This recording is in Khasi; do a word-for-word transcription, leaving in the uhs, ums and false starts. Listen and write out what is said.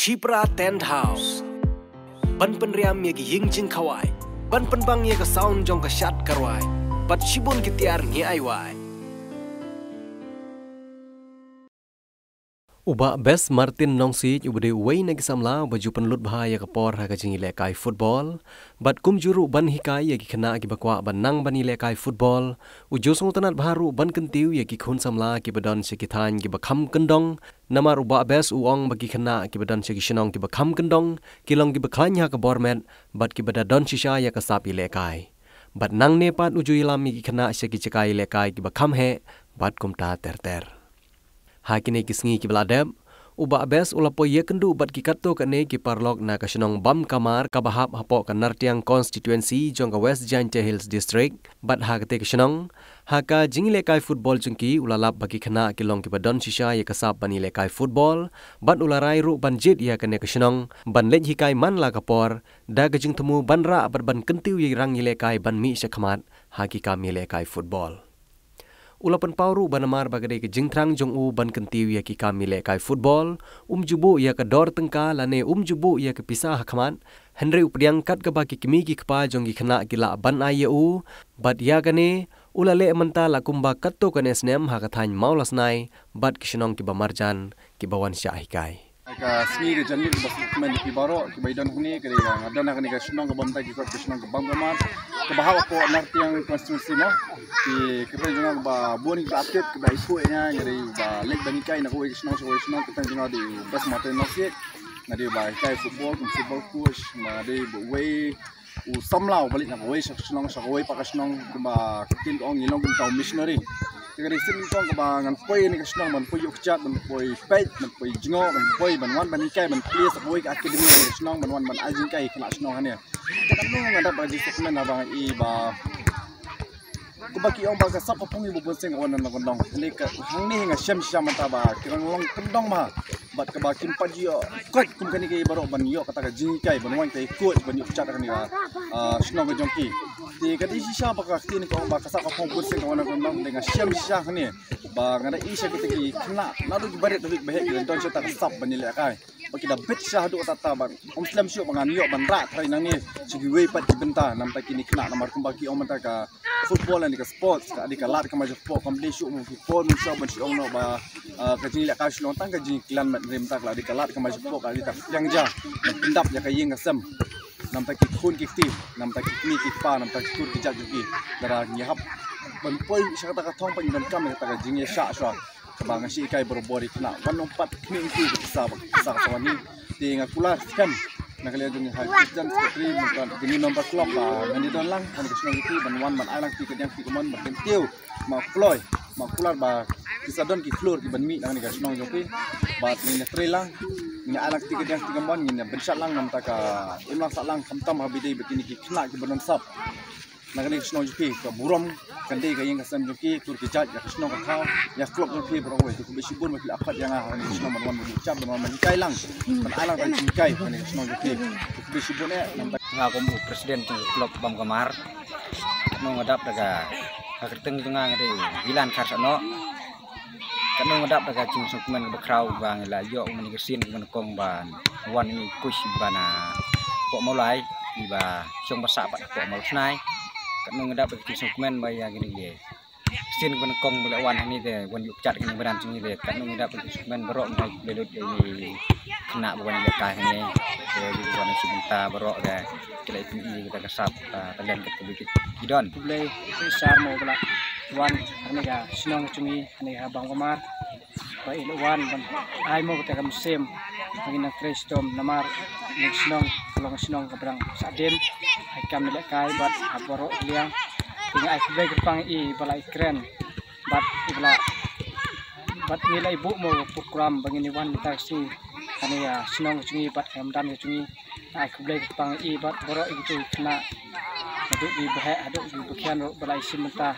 Tipra Tent House. Ban pynriam ïa ki ïing jingkhawai, ban pynbang ïa ka sound jong ka shad ka rwai, bad shibun ki tiar ngi ai wai. U Bah Best Martin Nongsiej uba dei uwei na ki samla uba ju pynlut bha ïa ka por ha ka jingïalehkai football, bad kumjuh ruh ban hikai ïa ki khynnah kiba kwah ban nang ban ïalehkai football, u ju sngewtynnat bha ruh ban kyntiew ïa ki khun samla kiba don sha ki thaiñ kiba kham kyndong. Namar u Bah Best u ong ba ki khynnah kiba don sha ki shnong kiba kham kyndong ki long kiba khlaiñ ha ka bor met, bad kiba da don shisha ïa ka sap ïalehkai. Bad nangne pat u ju ïalam ïa ki khynnah sha ki jaka ïalehkai kiba kham heh bad kumta ter ter. Ha kine ki sngi kiba la dep, u Bah Best u la poi ïakynduh bad ki katto katne ki paralok na ka shnong Bamkamar kaba hap hapoh ka Nartiang constituency jong ka West Jaintia Hills District. Bad ha katei ka shnong, ha ka jingïalehkai football jong ki, u la lap ba ki khynnah ki long kiba don shisha ïa ka sap ban ïalehkai football, bad u la rai ruh ban jied ïa kane ka shnong ban leit hikai man la ka por, da ka jingthmu ban rah bad ban kyntiew ïa ki rang ïalehkai ban mih sha khmat ha ki kam ïalehkai football. U la pynpaw ruh ba namar ba ka dei ka jingthrang jong u ban kyntiew ïa ki kam ïalehkai football, um ju buh ïa ka dor tyngka lane um ju buh ïa ka pisa ha khmat, hynrei u pdiang kat kaba ki kmie ki kpa jong ki khynnah ki lah ban ai ïa u, bad ïa kane u la leh mynta la kumba katto katne snem ha ka thaiñ Mawlasnai bad ki shnong kiba marjan kiba wan shah hikai. Ka sngi ka janmiet kaba sngewkmen ïa phi baroh kiba ïadon hangne, ka dei nga don ha kane ka shnong kaba mynta ki khot ka shnong ka Bamkamar, kaba hap hapoh Nartiang constituency mo. Ki kyrteng jong nga kaba bun kiba active kiba ïathuh ïa nga, nga dei uba leit ban hikai na kawei ka shnong sha kawei ka shnong. Kyrteng jong nga dei Best Martin Nongsiej. Nga dei uba hikai football kum football coach, nga dei uwei u samla uba leit na kawei sha ka shnong sha kawei pat ka shnong, kumba ka ktien ka ong ngi long kumta u missionary. Te ka dei sien nyngkong kaba ngan poi ïa kane ka shnong ban poi ïoh kjat, ban poi peit, ban poi jngoh, ban poi ban wan ban hikai, ban plie sha kawei ka academy ha kane ka shnong, ban wan ban ai jinghikai ïa ki khynnah shnong hangne. Te katno nga dap ba ka jingsngewkmen haba nga i ba kumba ki ong ba ka sap ka phong hi ba bun sien ka wan na kyndong. Te ka hangne hi nga shem shisha mynta ba ki rang long kyndong bha. Bad kaba kim pat ju ïoh koit kum kane ka i baroh ban ïoh kata ka jinghikai, ban wan ka i coach, ban ïoh kjat kane ka, ah, shnong ka jong ki. Te ka dei shisha ba ka ktien ka ong ba ka sap ka phong bun sien ka wan na kyndong, te nga shem shisha hangne ba nga da i sha kita ki khynnah naduh ki barit haduh ki baheh ki la don sha kata ka sap ban ïalehkai. Ba ki da bit sha haduh katta katta ba ym slem shuh ba ngan ïoh ban rah tharai nangne sha kiwei pat ki bynta na bynta kine ki khynnah, namar kumba ki ong mynta ka football lane ka sports ka dei ka lad ka majok pok, kam dei shuh mo ki por mo shuh ban shu ong noh ba, ah, ka jingïalehkai shu long tang ka jingkylliang met, hynrei mynta ka la dei ka lad ka majok pok, ka dei ka pyrshang ja ban pyndap ïa ka ïing ka sem na bynta ki khun ki kti, na bynta ki kmie ki kpa, na bynta ki kur ki jait jong ki. Lada ngi hap ban poi sha kata ka thong pat ngi donkam ïa kata ka jingïashah shuwa. Kaba nga shu hikai barabor ïa ki khynnah, wan ym pat khmih ïa ki ka pisa, ba ka pisa ka sa wan hi. Te nga kular skhem na ka liang jong ngi ha ki president secretary, ngi don, ngi member club, ba ngan ïadon lang ha kane ka shnong jong ki ban wan ban ai lang kti kadiang kti kamon ban kyntiew ma kloi ma kular ba ki sa don ki khlur ki ban mih na kane ka shnong jong ki. Bad ngin ïatrei lang, ngin ai lang kti kadiang kti kamon, ngin ïa pynshad lang na bynta ka im lang sah lang, khamtam ha ba ïadei bad kine ki khynnah kiba don sap na kane ka shnong jong phi. Ka burom kan dei ka ïing ka sem jong ki, kur ki jait, ïa ka shnong ka thaw, ïa ka club jong phi baroh kawei. Te khublei shibun ba phi la khot ïa nga ha kane ka shnong ban wan ban ïa chat, ban wan ban hikai lang, ban ai lang ban hikai ha kane ka shnong jong phi. Te khublei shibun eh. Namar nga kum u president jong ka club Bamkamar, katno nga dap da ka, ka kyrteng jong nga nga dei u Wilan Kharsahnoh. Katno nga dap da ka jingsngewkmen kaba khraw ba ngi la ïoh u mane ka sien kaba nyngkong ban wan ïa i coach ba na poh Mawlai, iba shong ba sah pat poh Mawlasnai. Katno nga dap da ka jingsngewkmen ba ïa kine ki sien kaba nyngkong ba la wan hangne te wan ïoh kjat kine ki badan jong ngi te katno nga dap da ka jingsngewkmen baroh. Nga khublei lut ïa i khynnah ba wan ïalehkai hangne, te ïa ki wan sha bynta baroh te ki la ïohi ïa kata ka sap, ah, talent kaba ki don. Khublei ïa i sar mo ba la wan hangne ka shnong jong ngi hangne ha Bamkamar. Ba i la wan ban ai mo kata ka mynsiem ba ngin nang trei shitom, namar kane ka shnong ka long ka shnong kaba dang sah dien ha ki kam ïalehkai bad ha baroh ki liang. Te nga ai khublei kyrpang ïa i ba la ïakren bad i ba la, bad ngi la ïa buh mo ka program ba ngin ïa wan mynta ka sngi hangne ha shnong ka jong ngi bad ha madan ka jong ngi. Nga ai khublei kyrpang ïa i bad baroh ïa kito ki khynnah, haduh ki baheh haduh ki bakhian ruh ba la ïa shim bynta